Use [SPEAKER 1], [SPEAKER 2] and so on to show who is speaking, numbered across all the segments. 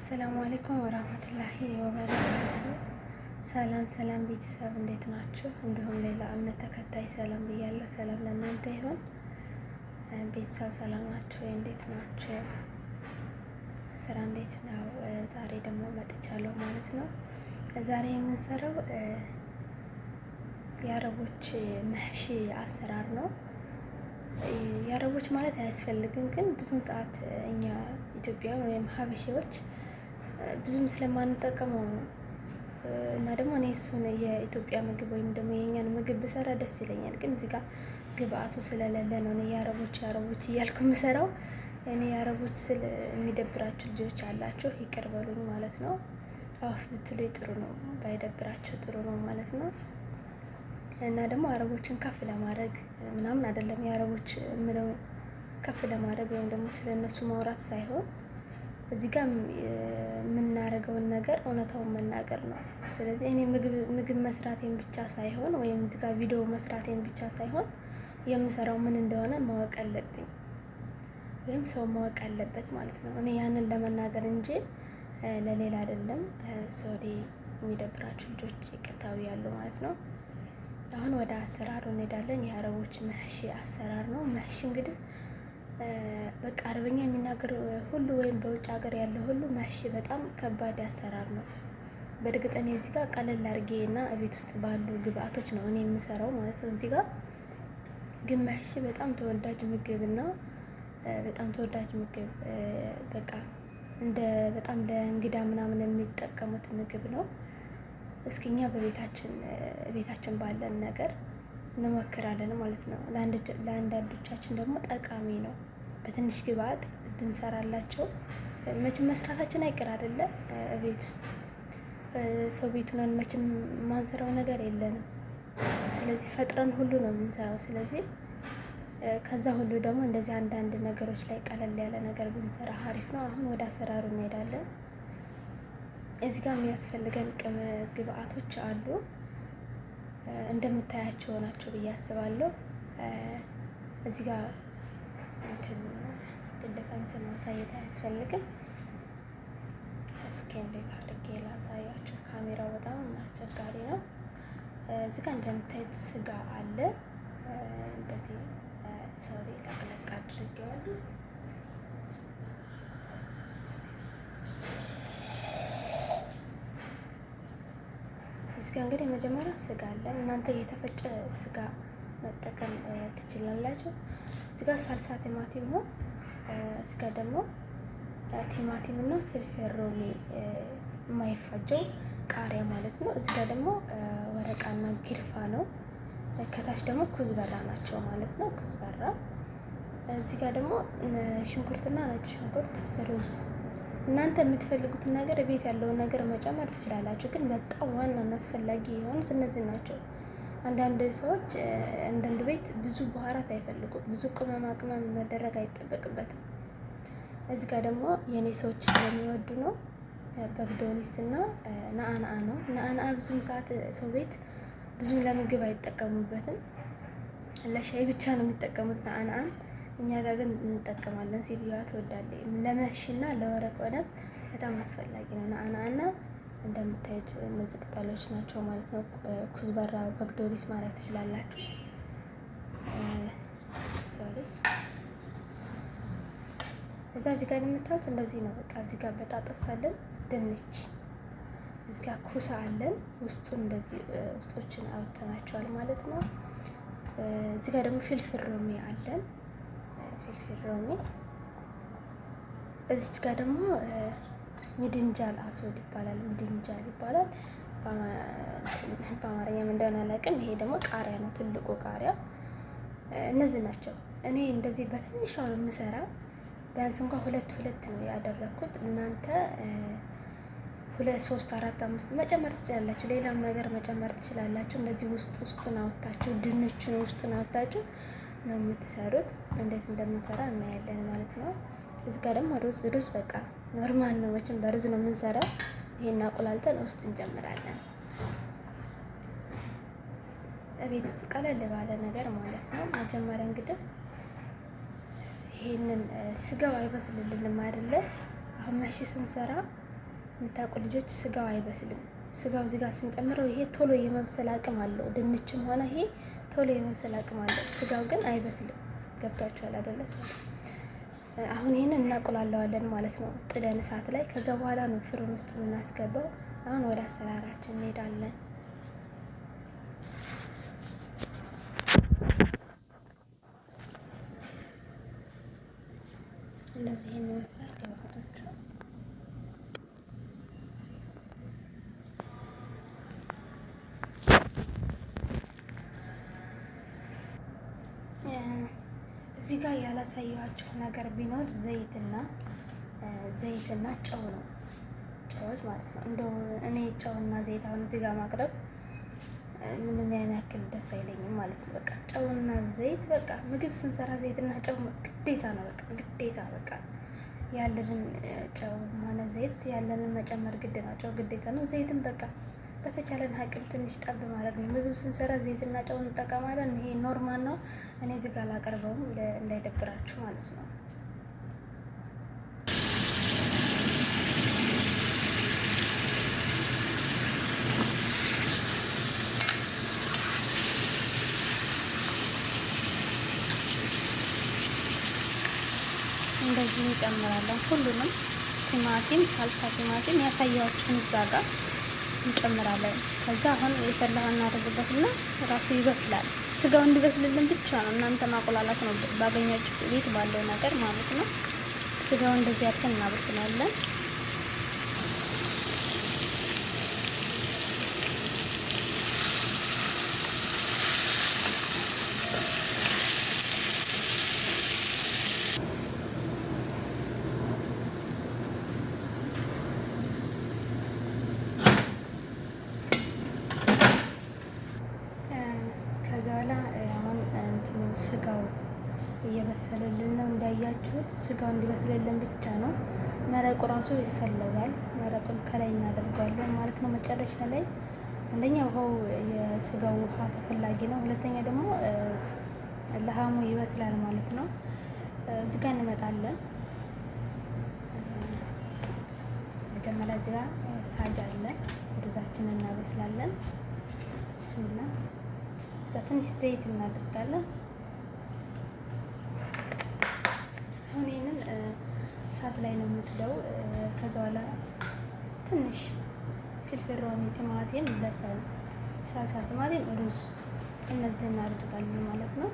[SPEAKER 1] السلام عليكم ورحمة الله وبركاته። ሰላም ሰላም ቤተሰብ እንዴት ናችሁ? እንዲሁም ሌላ እምነት ተከታይ ሰላም ብያለሁ። ሰላም ለእናንተ ይሁን። ቤተሰብ ሰላም ናችሁ? እንዴት ናችሁ? ስራ እንዴት ነው? ዛሬ ደግሞ መጥቻለሁ ማለት ነው። ዛሬ የምንሰራው የአረቦች محشي አሰራር ነው። የአረቦች ማለት አያስፈልግም፣ ግን ብዙን ሰዓት እኛ ኢትዮጵያውያን ወይም ሀበሻዎች ብዙም ስለማንጠቀመው ነው። እና ደግሞ እኔ እሱን የኢትዮጵያ ምግብ ወይም ደግሞ የእኛን ምግብ ብሰራ ደስ ይለኛል። ግን እዚህ ጋር ግብአቱ ስለሌለ ነው እኔ የአረቦች የአረቦች እያልኩ የምሰራው። እኔ የአረቦች ስል የሚደብራችሁ ልጆች አላችሁ፣ ይቅር በሉኝ ማለት ነው። አፍ ብትሉ ጥሩ ነው፣ ባይደብራችሁ ጥሩ ነው ማለት ነው። እና ደግሞ አረቦችን ከፍ ለማድረግ ምናምን አይደለም። የአረቦች የምለው ከፍ ለማድረግ ወይም ደግሞ ስለ እነሱ ማውራት ሳይሆን እዚህ ጋር የምናደርገውን ነገር እውነታውን መናገር ነው። ስለዚህ እኔ ምግብ መስራቴን ብቻ ሳይሆን ወይም እዚህ ጋር ቪዲዮ መስራቴን ብቻ ሳይሆን የምሰራው ምን እንደሆነ ማወቅ አለብኝ፣ ወይም ሰው ማወቅ አለበት ማለት ነው። እኔ ያንን ለመናገር እንጂ ለሌላ አይደለም። Sorry፣ የሚደብራችሁ ልጆች ይቅርታዊ ያሉ ማለት ነው። አሁን ወደ አሰራሩ እንሄዳለን። የአረቦች محشي አሰራር ነው። محشي እንግዲህ በቃ አረበኛ የሚናገር ሁሉ ወይም በውጭ ሀገር ያለ ሁሉ محشي በጣም ከባድ አሰራር ነው። በእርግጥ እኔ እዚህ ጋር ቀለል አድርጌ እና ቤት ውስጥ ባሉ ግብአቶች ነው እኔ የምሰራው ማለት ነው። እዚህ ጋር ግን محشي በጣም ተወዳጅ ምግብ እና በጣም ተወዳጅ ምግብ በቃ እንደ በጣም ለእንግዳ ምናምን የሚጠቀሙት ምግብ ነው። እስኪ እኛ በቤታችን ቤታችን ባለን ነገር እንሞክራለን ማለት ነው። ለአንዳንዶቻችን ደግሞ ጠቃሚ ነው። በትንሽ ግብአት ብንሰራላቸው መቼም መስራታችን አይቀር አይደለ? ቤት ውስጥ ሰው ቤት ሆነን መቼም ማንሰራው ነገር የለንም። ስለዚህ ፈጥረን ሁሉ ነው የምንሰራው። ስለዚህ ከዛ ሁሉ ደግሞ እንደዚህ አንዳንድ ነገሮች ላይ ቀለል ያለ ነገር ብንሰራ አሪፍ ነው። አሁን ወደ አሰራሩ እንሄዳለን። እዚህ ጋር የሚያስፈልገን ግብአቶች አሉ። እንደምታያቸው ናቸው ብዬ አስባለሁ። እዚህ ጋር እንትን ግዴታ እንትን ማሳየት አያስፈልግም። እስኪ እንዴት አድርጌ ላሳያችሁ? ካሜራው በጣም አስቸጋሪ ነው። እዚህ ጋር እንደምታዩት ስጋ አለ። እንደዚህ sorry ለቅለቅ አድርጌዋለሁ። እዚህ ጋር እንግዲህ መጀመሪያ ስጋ አለ። እናንተ የተፈጨ ስጋ መጠቀም ትችላላችሁ። እዚህ ጋር ሳልሳ ቲማቲም ነው። እዚህ ጋር ደግሞ ቲማቲም እና فلفل رومي የማይፋጀው ቃሪያ ማለት ነው። እዚህ ጋር ደግሞ ورقة ና قرفة ነው። ከታች ደግሞ كزبرة ናቸው ማለት ነው። كزبرة። እዚህ ጋር ደግሞ ሽንኩርትና ነጭ ሽንኩርት፣ ሩዝ እናንተ የምትፈልጉትን ነገር ቤት ያለውን ነገር መጨመር ትችላላችሁ። ግን በጣም ዋናና አስፈላጊ የሆኑት እነዚህ ናቸው። አንዳንድ ሰዎች አንዳንድ ቤት ብዙ بهارات አይፈልጉም። ብዙ ቅመማ ቅመም መደረግ አይጠበቅበትም። እዚህ ጋር ደግሞ የእኔ ሰዎች ስለሚወዱ ነው بقدونس እና نعناع ነው። نعناع ብዙም ሰዓት ሰው ቤት ብዙ ለምግብ አይጠቀሙበትም። ለሻይ ብቻ ነው የሚጠቀሙት نعناع ን። እኛ ጋር ግን እንጠቀማለን። ሴትዮዋ ትወዳለች። ለ محشي ና ለ ورق عنب በጣም አስፈላጊ ነው نعناع ና እንደምታዩት እነዚህ ቅጠሎች ናቸው ማለት ነው። كزبرة بقدونس ማለት ትችላላችሁ። Sorry፣ እዛ እዚህ ጋር የምታዩት እንደዚህ ነው። በቃ እዚህ ጋር بطاطس አለን፣ ድንች እዚህ ጋር كوسا አለን። ውስጡ እንደዚህ ውስጦችን አውጥተናቸዋል ማለት ነው። እዚህ ጋር ደግሞ فلفل رومي አለን፣ فلفل رومي። እዚች ጋር ደግሞ باذنجان أسود ይባላል። باذنجان ይባላል በአማርኛ ምን እንደሆነ አላውቅም። ይሄ ደግሞ ቃሪያ ነው፣ ትልቁ ቃሪያ። እነዚህ ናቸው። እኔ እንደዚህ በትንሿ ነው የምሰራ። ቢያንስ እንኳ ሁለት ሁለት ነው ያደረኩት። እናንተ ሁለት፣ ሶስት፣ አራት፣ አምስት መጨመር ትችላላችሁ። ሌላም ነገር መጨመር ትችላላችሁ። እንደዚህ ውስጥ ውስጡን አወጣችሁ ድንቹን ውስጡን አወጣችሁ ነው የምትሰሩት። እንዴት እንደምንሰራ እናያለን ማለት ነው። እዚህ ጋር ደግሞ ሩዝ ሩዝ በቃ normal ነው መቼም በሩዝ ነው የምንሰራው። ይሄን አቁላልተን ውስጥ እንጨምራለን። እቤት ውስጥ ቀለል ባለ ነገር ማለት ነው። መጀመሪያ እንግዲህ ይሄንን ስጋው አይበስልልንም አይደለ? አሁን محشي ስንሰራ የምታውቁ ልጆች ስጋው አይበስልም። ስጋው እዚህ ጋር ስንጨምረው ይሄ ቶሎ የመብሰል አቅም አለው። ድንችም ሆነ ይሄ ቶሎ የመብሰል አቅም አለው። ስጋው ግን አይበስልም። ገብቷችኋል አይደለ? አሁን ይሄንን እናቁላለዋለን ማለት ነው፣ ጥደን እሳት ላይ። ከዛ በኋላ ነው فرن ውስጥ የምናስገባው። አሁን ወደ አሰራራችን እንሄዳለን። እንደዚህ ይመስላል ግብአቶቹ። እዚህ ጋር ያላሳየኋችሁ ነገር ቢኖር ዘይትና ጨው ነው። ጨዎች ማለት ነው። እንደው እኔ ጨውና ዘይት አሁን እዚህ ጋር ማቅረብ ምንም ያን ያክል ደስ አይለኝም ማለት ነው። በቃ ጨውና ዘይት በቃ ምግብ ስንሰራ ዘይትና ጨው ግዴታ ነው። በቃ ግዴታ በቃ ያለንን ጨው ሆነ ዘይት ያለንን መጨመር ግድ ነው። ጨው ግዴታ ነው። ዘይትም በቃ በተቻለን አቅም ትንሽ ጠብ ማድረግ ነው። ምግብ ስንሰራ ዘይትና ጨው እንጠቀማለን። ይሄ normal ነው። እኔ እዚህ ጋር አላቀርበውም እንዳይደብራችሁ ማለት ነው። እንደዚህ እንጨምራለን። ሁሉንም ቲማቲም፣ ሳልሳ ቲማቲም ያሳያችሁን እዛ ጋር እንጨምራለን። ከዛ አሁን የፈላ እናደርግበትና ራሱ ይበስላል። ስጋው እንዲበስልልን ብቻ ነው እናንተ ማቆላላት ነው፣ ባገኛችሁ ቤት ባለው ነገር ማለት ነው። ስጋው እንደዚህ አድርገን እናበስላለን። ከዛ በኋላ አሁን እንትኑ ስጋው እየበሰለልን ነው። እንዳያችሁት ስጋው እንዲበስልልን ብቻ ነው። መረቁ ራሱ ይፈለጋል። መረቁን ከላይ እናደርገዋለን ማለት ነው። መጨረሻ ላይ አንደኛ ውሃው የስጋው ውሃ ተፈላጊ ነው። ሁለተኛ ደግሞ ለሀሙ ይበስላል ማለት ነው። እዚህ ጋር እንመጣለን። መጀመሪያ እዚህ ጋር ሳጅ አለ። ሩዛችንን እናበስላለን። ብስሚላ እዚህ ጋር ትንሽ ዘይት እናደርጋለን። አሁን ይሄንን እሳት ላይ ነው የምጥደው። ከዛ በኋላ ትንሽ فلفل رومي፣ ቲማቲም፣ بصل፣ ሳልሳ ቲማቲም፣ ሩዝ እነዚህ እናደርጋለን ማለት ነው።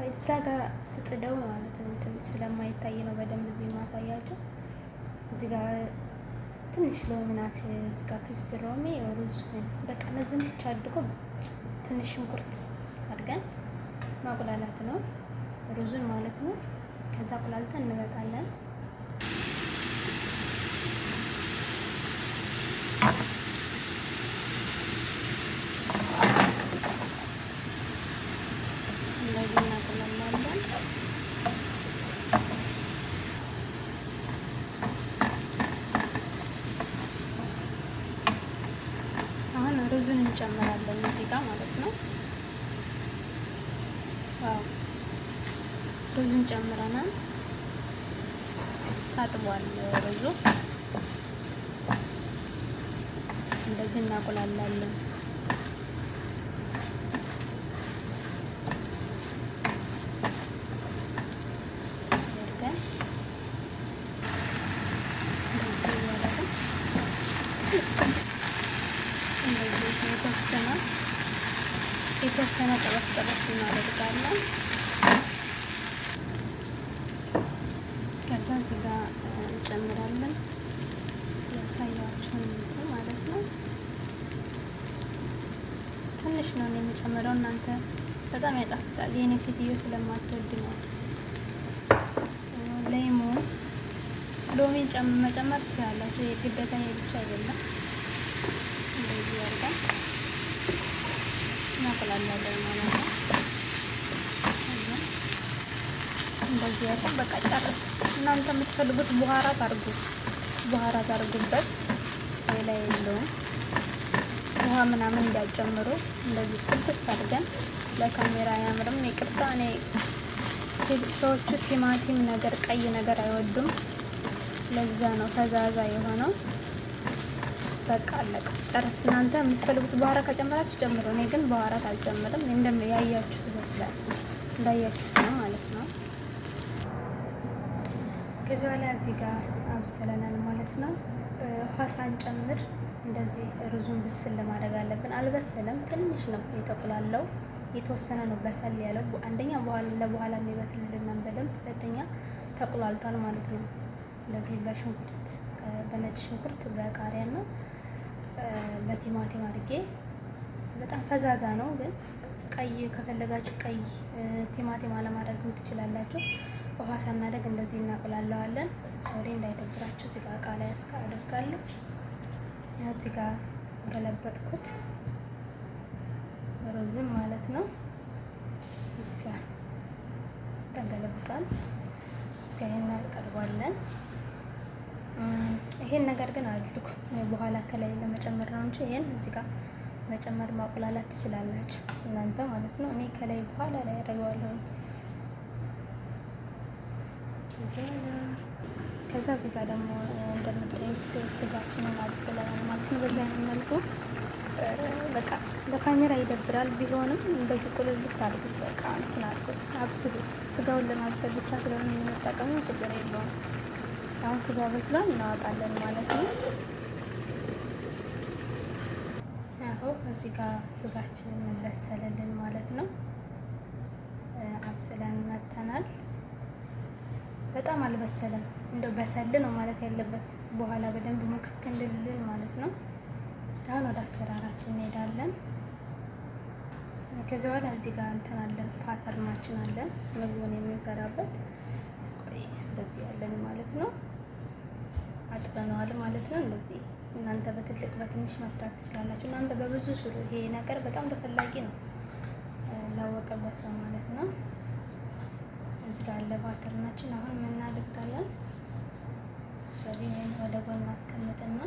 [SPEAKER 1] እዛ ጋር ስጥደው ማለት ነው እንትን ስለማይታይ ነው በደንብ እዚህ ማሳያቸው። እዚህ ጋር ትንሽ ሎሚ ናስ፣ እዚህ ጋር فلفل رومي፣ ሩዝ በቃ እነዚህን ብቻ አድርጎ ትንሽ ሽንኩርት አድርገን ማቁላላት ነው ሩዙን ማለት ነው። ከዛ አቁላልተን እንበጣለን። እንደዚህ እናቁላላለን። አሁን ሩዙን እንጨምራለን እዚህ ጋር ማለት ነው። Wow ሩዙን ጨምረናል። ታጥቧል ሩዙ። እንደዚህ እናቁላላለን። የተወሰነ ጠበስ ጠበስ እናደርጋለን። ከዛ እዚህ ጋር እንጨምራለን ያሳያችሁን እንትን ማለት ነው። ትንሽ ነው የሚጨምረው፣ እናንተ በጣም ያጣፍጣል። የእኔ ሴትዮ ስለማትወድ ነው። ሌሞን ሎሚ መጨመር ትችላላችሁ። የግዴታ ይሄ ብቻ አይደለም። እንደዚህ አድርገን እናቁላላለን ማለት ነው። እንደዚህ አድርገን በቃ ጨርስ። እናንተ የምትፈልጉት بهارات አድርጉ፣ بهارات አድርጉበት። ሌላ የለውም። ውሃ ምናምን እንዳይጨምሩ እንደዚህ ጥብስ አድርገን ለካሜራ አያምርም፣ ይቅርታ። እኔ ሰዎቹ ቲማቲም ነገር ቀይ ነገር አይወዱም። ለዛ ነው ፈዛዛ የሆነው። በቃ አለቀ፣ ጨርስ። እናንተ የምትፈልጉት بهارات ከጨመራችሁ ጨምሩ። እኔ ግን بهارات አልጨምርም። እንደያያችሁት ይመስላል፣ እንዳያችሁት ነው ማለት ነው። ከዚህ በኋላ እዚህ ጋር አብስለናል ማለት ነው። ውሃ ሳንጨምር እንደዚህ ሩዙን ብስል ለማድረግ አለብን። አልበሰለም፣ ትንሽ ነው የተቁላለው፣ የተወሰነ ነው በሰል ያለው። አንደኛ ለበኋላ የሚበስልልን በደንብ፣ ሁለተኛ ተቁላልቷል ማለት ነው። እንደዚህ በሽንኩርት በነጭ ሽንኩርት በቃሪያ እና በቲማቲም አድርጌ በጣም ፈዛዛ ነው፣ ግን ቀይ ከፈለጋችሁ ቀይ ቲማቲም አለማድረግም ትችላላችሁ። ውሃ ሳናደርግ እንደዚህ እናቁላለዋለን። Sorry እንዳይደብራችሁ እዚህ ጋር እቃ ላይ አደርጋለሁ። እዚህ ጋር ገለበጥኩት ሩዝም ማለት ነው። እዚህ ጋር ተገለብጧል። እዚህ ጋር እናቀርባለን። ይሄን ነገር ግን አድርጉ በኋላ ከላይ ለመጨመር ነው እንጂ ይሄን እዚህ ጋር መጨመር ማቁላላት ትችላላችሁ እናንተ ማለት ነው። እኔ ከላይ በኋላ ላይ አደርገዋለሁ። ከዛ እዚህ ጋር ደግሞ እንደምታዩት ስጋችንን አብስለናል ማለት ነው። በዚህ አይነት መልኩ በቃ ለካሜራ ይደብራል፣ ቢሆንም እንደዚህ ቁልልት አድርጉት። በቃ እንትን አድርጉት፣ አብስሉት። ስጋውን ለማብሰል ብቻ ስለሆነ የምንጠቀመው ችግር የለውም። አሁን ስጋ በስሏል፣ እናወጣለን ማለት ነው። አሁን እዚህ ጋር ስጋችንን በሰለልን ማለት ነው። አብስለን መተናል። በጣም አልበሰለም፣ እንደው በሰል ነው ማለት ያለበት። በኋላ በደንብ ሙክክ እንድልልን ማለት ነው። አሁን ወደ አሰራራችን እንሄዳለን። ከዚህ በኋላ እዚህ ጋር እንትን አለን፣ pattern ኣችን አለን ምግቡን የምንሰራበት። ቆይ እንደዚህ ያለን ማለት ነው። አጥበነዋል ማለት ነው። እንደዚህ እናንተ በትልቅ በትንሽ መስራት ትችላላችሁ። እናንተ በብዙ ስሩ። ይሄ ነገር በጣም ተፈላጊ ነው ላወቀበት ሰው ማለት ነው። እዚህ ጋር አለ pattern ኣችን። አሁን ምን እናደርጋለን? Sorry ይሄን ወደ ጎን እናስቀምጥና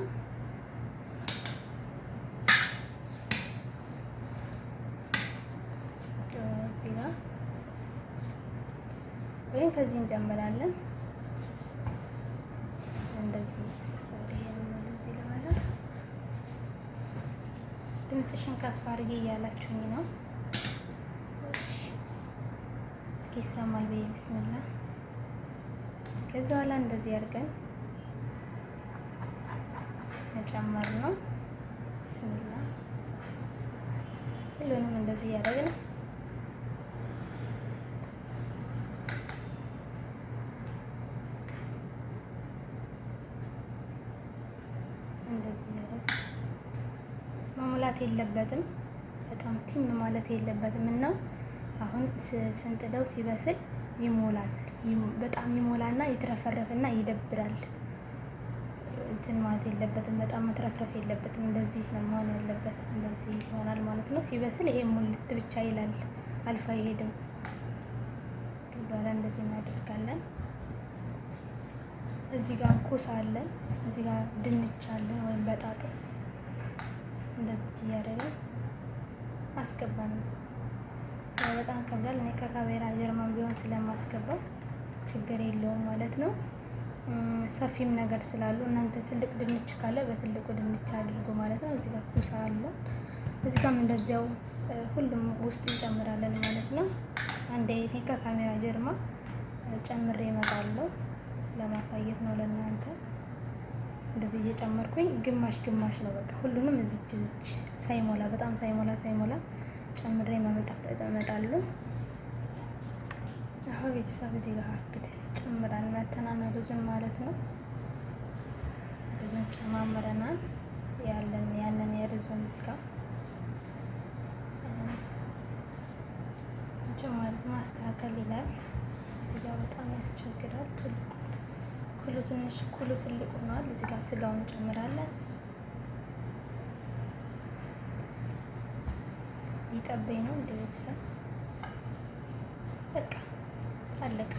[SPEAKER 1] እዚህ ጋር ወይም ከዚህ እንጀምራለን። እንደዚህ sorry ይሄን እንደዚህ ልበለው። ድምፅሽን ከፍ አድርጊ እያላችሁኝ ነው። እስኪ ይሰማል ብዬ ቢስሚላ። ከዚህ በኋላ እንደዚህ አድርገን መጨመር ነው። ቢስሚላ ሁሉንም እንደዚህ እያደረግን እንደዚህ እያደረግን መሙላት የለበትም። በጣም ቲም ማለት የለበትም እና አሁን ስንጥደው ሲበስል ይሞላል። በጣም ይሞላና ይትረፈረፍና ይደብራል። እንትን ማለት የለበትም። በጣም መትረፍረፍ የለበትም። እንደዚህ ነው መሆን ያለበት። እንደዚህ ይሆናል ማለት ነው። ሲበስል ይሄ ሙልት ብቻ ይላል፣ አልፎ አይሄድም። ከዛ ላይ እንደዚህ እናደርጋለን። እዚህ ጋር ኩሳ አለን፣ እዚህ ጋር ድንች አለን ወይም በጣጥስ እንደዚህ እያደረግን አስገባን። በጣም ከብዳል። እኔ ከካሜራ ጀርመን ቢሆን ስለማስገባው ችግር የለውም ማለት ነው። ሰፊም ነገር ስላሉ እናንተ ትልቅ ድንች ካለ በትልቁ ድንች አድርጉ ማለት ነው። እዚህ ጋር ኩሳ አለ። እዚህ ጋርም እንደዚያው ሁሉም ውስጥ እንጨምራለን ማለት ነው። አንዴ እኔ ከካሜራ ጀርማ ጨምሬ እመጣለሁ ለማሳየት ነው ለእናንተ። እንደዚህ እየጨመርኩኝ ግማሽ ግማሽ ነው በቃ ሁሉንም እዚች እዚች ሳይሞላ በጣም ሳይሞላ ሳይሞላ ጨምሬ ማመጣት እመጣለሁ። አሁን ቤተሰብ እዚህ ጋር እንግዲህ ጨምረን መተናል ሩዙን ማለት ነው። ሩዙን ጨማምረናል ያለን የሩዙን እዚህ ጋር ማለት ማስተካከል ይላል። እዚህ ጋር በጣም ያስቸግራል። ትልቁ ኩሉ ትንሽ ኩሉ ትልቅ ሆኗል። እዚህ ጋር ስጋውን እንጨምራለን። ሊጠበኝ ነው እንደ ቤተሰብ በቃ አለቀ።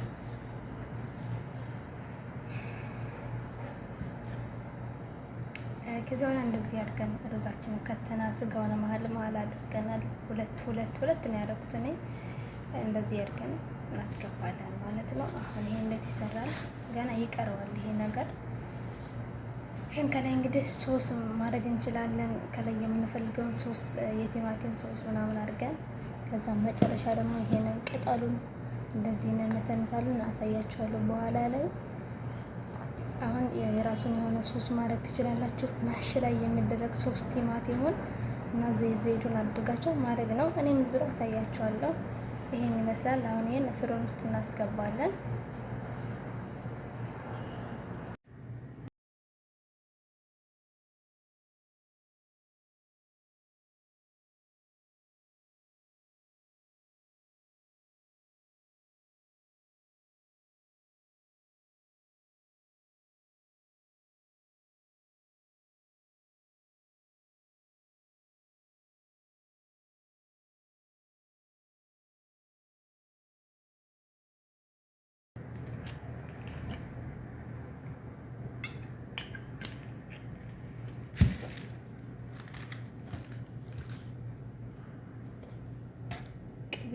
[SPEAKER 1] ከዚያ በኋላ እንደዚህ አድርገን ሩዛችንን ከተና ስጋውን መሀል መሀል አድርገናል። ሁለት ሁለት ሁለት ነው ያደረኩት እኔ። እንደዚህ አድርገን እናስገባለን ማለት ነው። አሁን ይሄ እንዴት ይሰራል? ገና ይቀረዋል ይሄ ነገር። ይህን ከላይ እንግዲህ ሶስ ማድረግ እንችላለን። ከላይ የምንፈልገውን ሶስ የቲማቲም ሶስ ምናምን አድርገን ከዛ መጨረሻ ደግሞ ይሄንን ቅጠሉን እንደዚህ እንነሰንሳለን። አሳያችኋለሁ በኋላ ላይ። አሁን የራሱን የሆነ ሶስ ማድረግ ትችላላችሁ። محشي ላይ የሚደረግ ሶስ ቲማቲሙን እና ዘይት ዘይቱን አድርጋቸው ማድረግ ነው። እኔም ዙሮ አሳያችኋለሁ። ይሄን ይመስላል። አሁን ይሄን فرن ውስጥ እናስገባለን። ቅቤ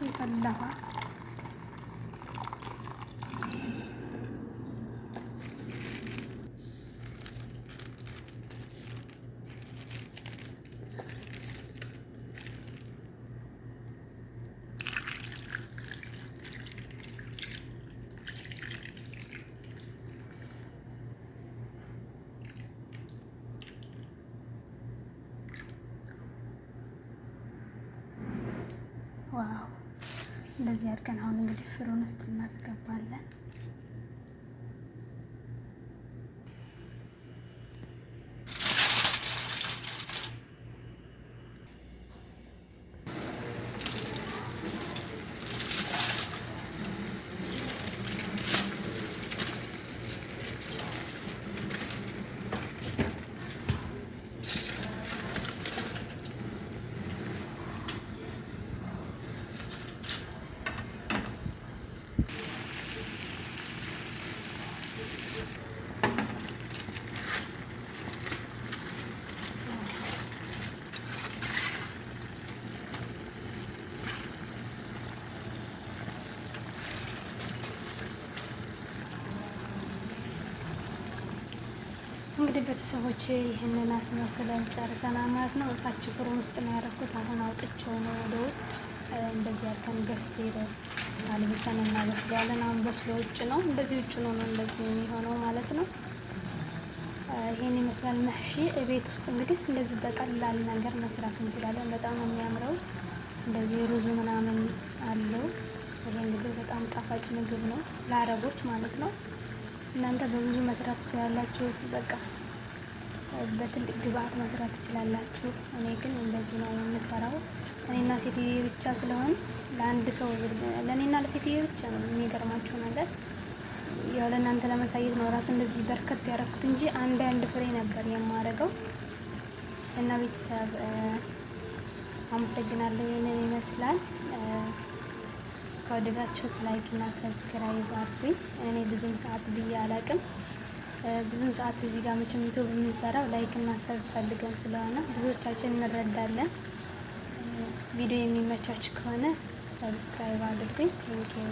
[SPEAKER 1] የፈላ ውሃ wow! እንደዚህ አድርገን አሁን እንግዲህ فرن ውስጥ እናስገባለን። እንግዲህ ቤተሰቦች ይህንን አስመስለን ጨርሰናል ማለት ነው። እታች فرن ውስጥ ነው ያደረኩት። አሁን አውጥቼው ነው ወደ ውጭ። እንደዚህ አድርገን ገስቴር አልብሰን እናበስለዋለን። አሁን በስሎ ውጭ ነው፣ እንደዚህ ውጭ ነው ነው እንደዚህ የሚሆነው ማለት ነው። ይህን ይመስላል محشي። ቤት ውስጥ እንግዲህ እንደዚህ በቀላል ነገር መስራት እንችላለን። በጣም ነው የሚያምረው። እንደዚህ ሩዙ ምናምን አለው። ይሄ እንግዲህ በጣም ጣፋጭ ምግብ ነው ለአረቦች ማለት ነው። እናንተ በብዙ መስራት ትችላላችሁ። በቃ በትልቅ ግብአት መስራት ትችላላችሁ። እኔ ግን እንደዚህ ነው የምሰራው። እኔና ሴትዬ ብቻ ስለሆን ለአንድ ሰው ለእኔና ለሴትዬ ብቻ ነው። የሚገርማችሁ ነገር ያው ለእናንተ ለማሳየት ነው ራሱ እንደዚህ በርከት ያደረኩት እንጂ አንድ አንድ ፍሬ ነበር የማደርገው። እና ቤተሰብ አመሰግናለሁ። ይህንን ይመስላል። ከወደዳችሁት like እና subscribe አድርጉኝ። እኔ ብዙም ሰዓት ብዬ አላቅም። ብዙም ሰዓት እዚህ ጋር መቼም YouTube የምንሰራው like እና sub ፈልገን ስለሆነ ብዙዎቻችን እንረዳለን። ቪዲዮ የሚመቻችሁ ከሆነ subscribe አድርጉኝ። Thank you.